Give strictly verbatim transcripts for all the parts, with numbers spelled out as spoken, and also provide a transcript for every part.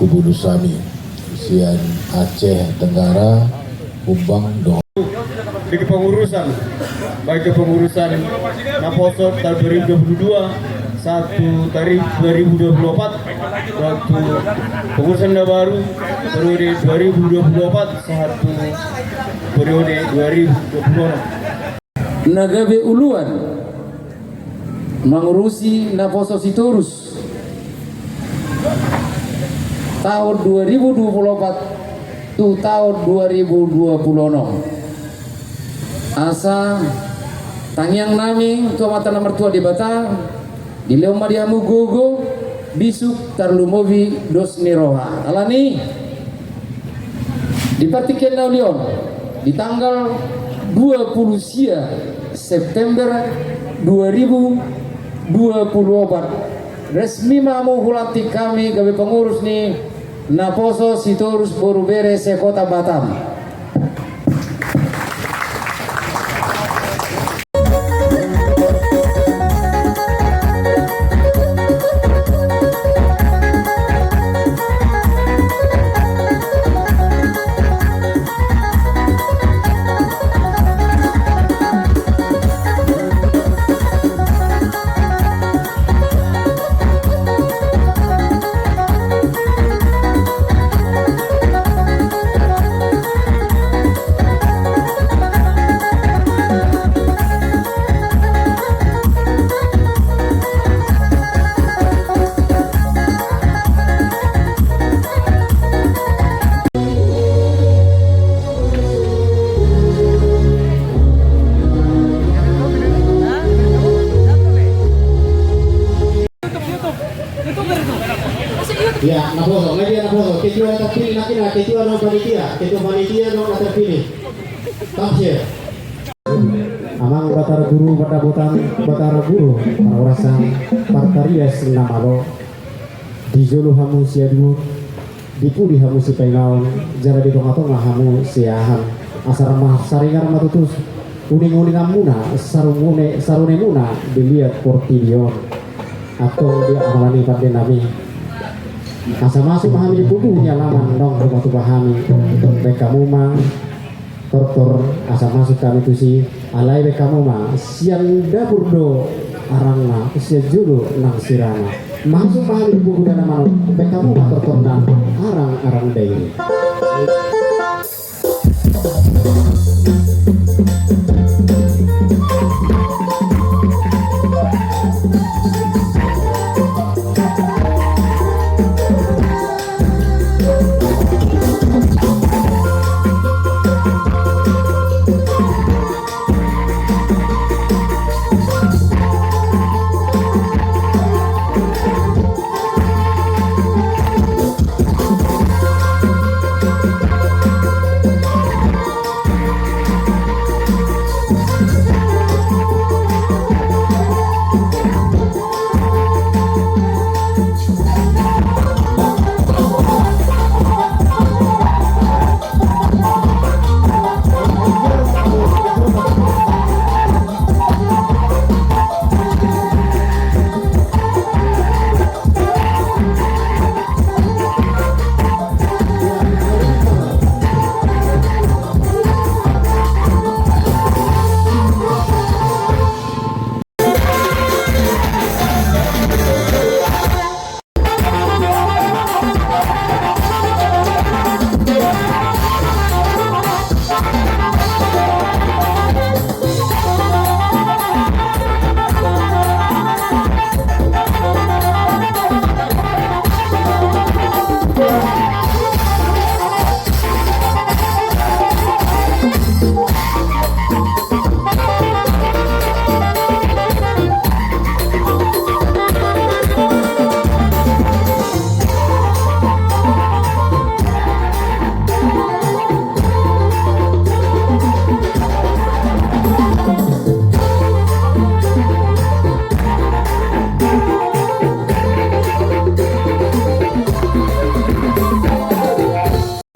Bulu sami sian Aceh Tenggara, Humbang dohot di kepengurusan, baik kepengurusan Naposo tahun dua ribu dua puluh dua sahat tu tahun dua ribu dua puluh empat, waktu pengurusan na baru periode dua ribu dua puluh empat sahat tu periode dua ribu dua puluh enam. Na gabe uluan mangurusi Naposo Sitorus taon dua ribu dua puluh opat tu taon dua ribu dua puluh onom. Asa tangiang nami tu Amanta na martua Debata, dilehon ma di hamu gogo, bisuk, tarlumobi dos ni roha. Alani, di partingkian na uli on, di tanggal dua puluh sia September dua ribu dua puluh opat, resmi ma hamu hulantik hami gabe pengurus ni Naposo Sitorus boru bere se-Kota Batam. Ia, Naposo, nga dia Naposo? Ketua na terpilih lagi na, ketua dohot panitia, ketua panitia dohot na terpilih. Tafsir. Amang Batara Guru, Pandapotan Batara Guru, parhorasan, partarias na malo. Di jolo hamu siaduon, di pudi hamu sipaingaon, jala di tonga-tonga hamu siahan. Asa ra ma saringar ma tutu uning-uninganmuna, sarune, sarunemuna di liat portibi on. Antong di amala ni pande nami. Asa masuk ma hami di pugu ni alaman, naung hupaboa hami. Baen hamu ma tortor asa masuk hami tusi, alai baen hamu ma, sian dapur do arangna, sian jolo nang sirana. Masuk ma hami di pugu ni alaman on, baen hamu ma tortorna, arang-arang dairi.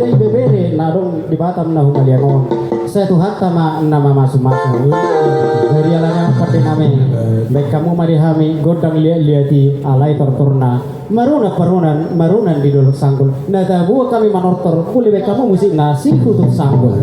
Ibebere na adong di Batam na humaliang on. Sai Tuhanta ma na mamasumasu. Jadi alana pande nami, baen hamu ma di hami gondang liatliat i, alai tortorna marunan parunan, marunan di Dolok Sanggul. Na tabo hami manortor, muli baen hamu musikna, Sihutuk Sanggul.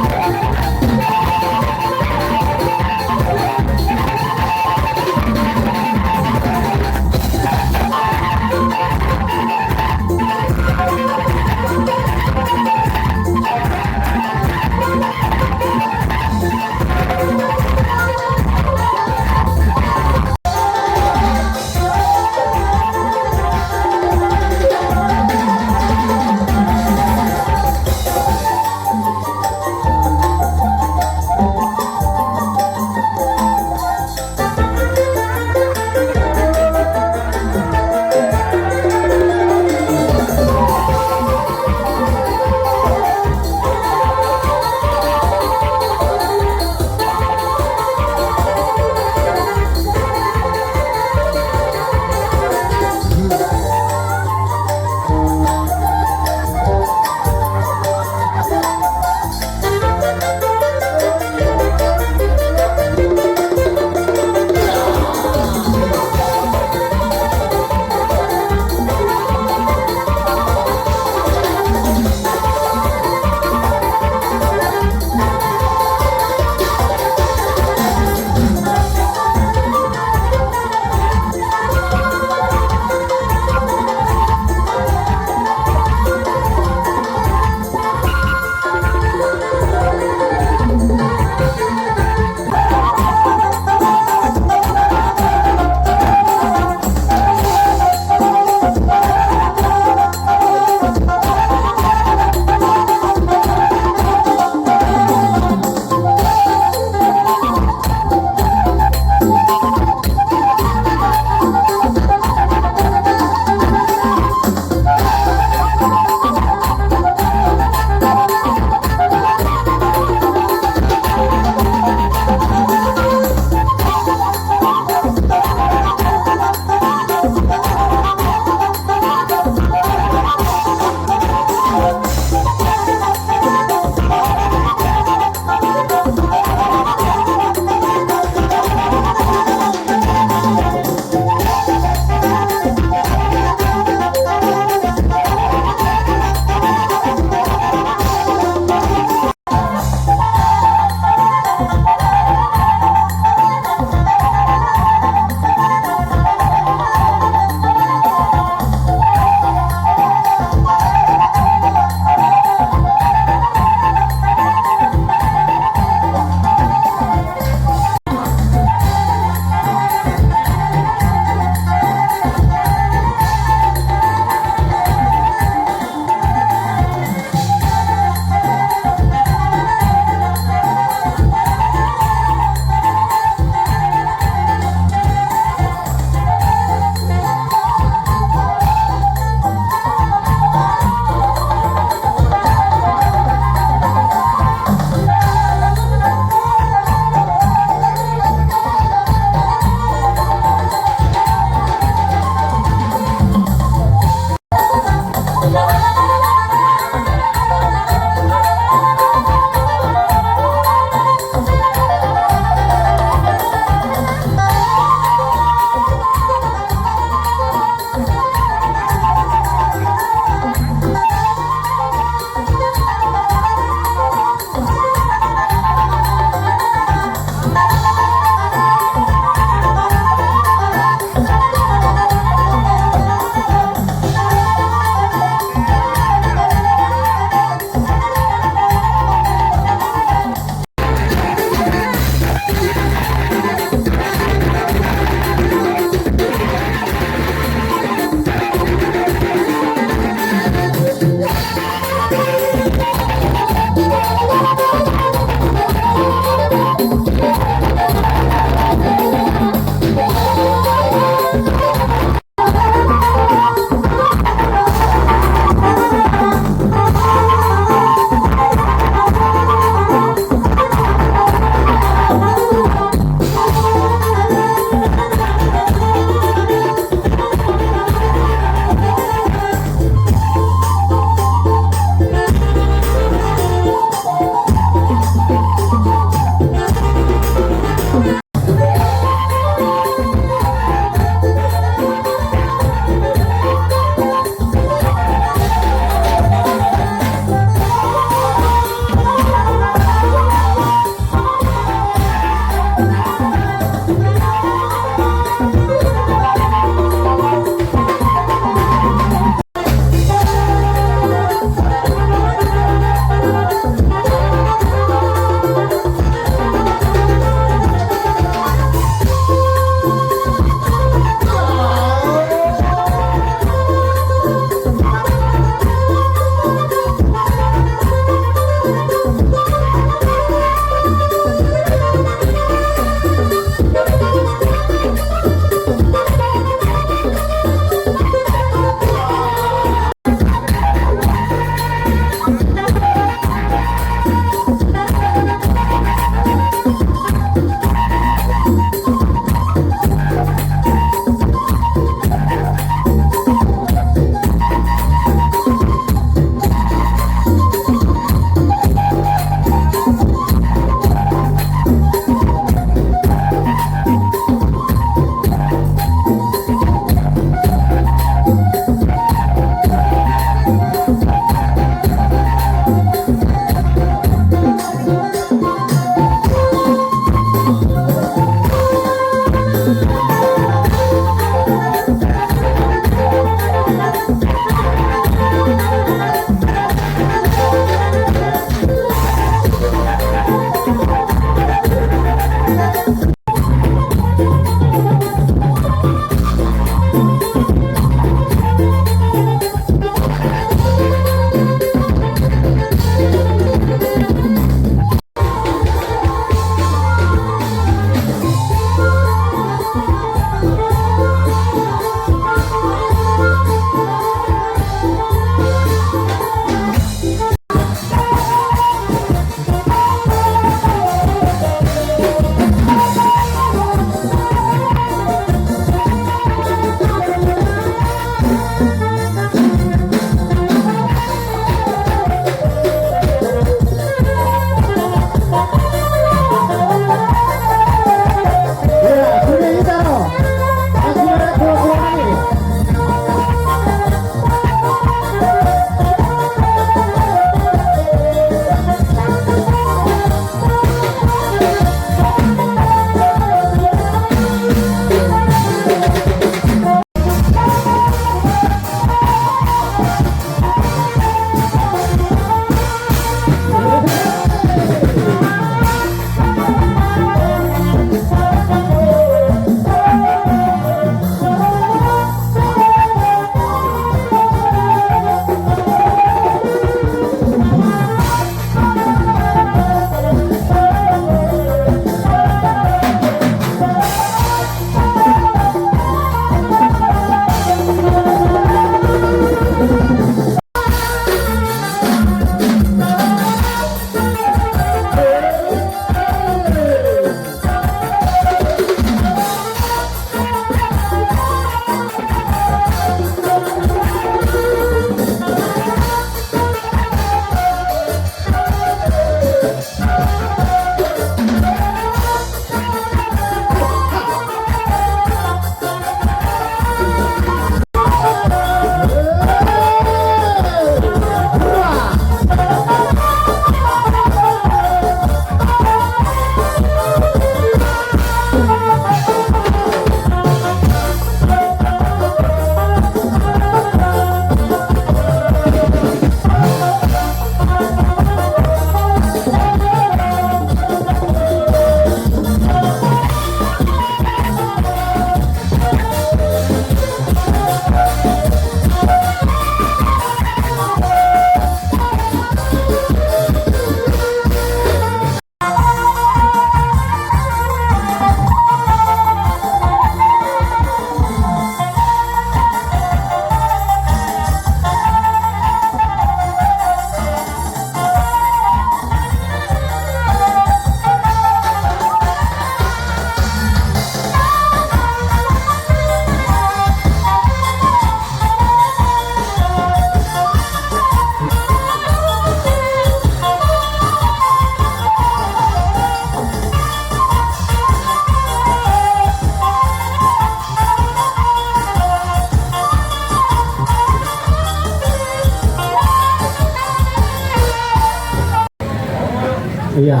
Iya.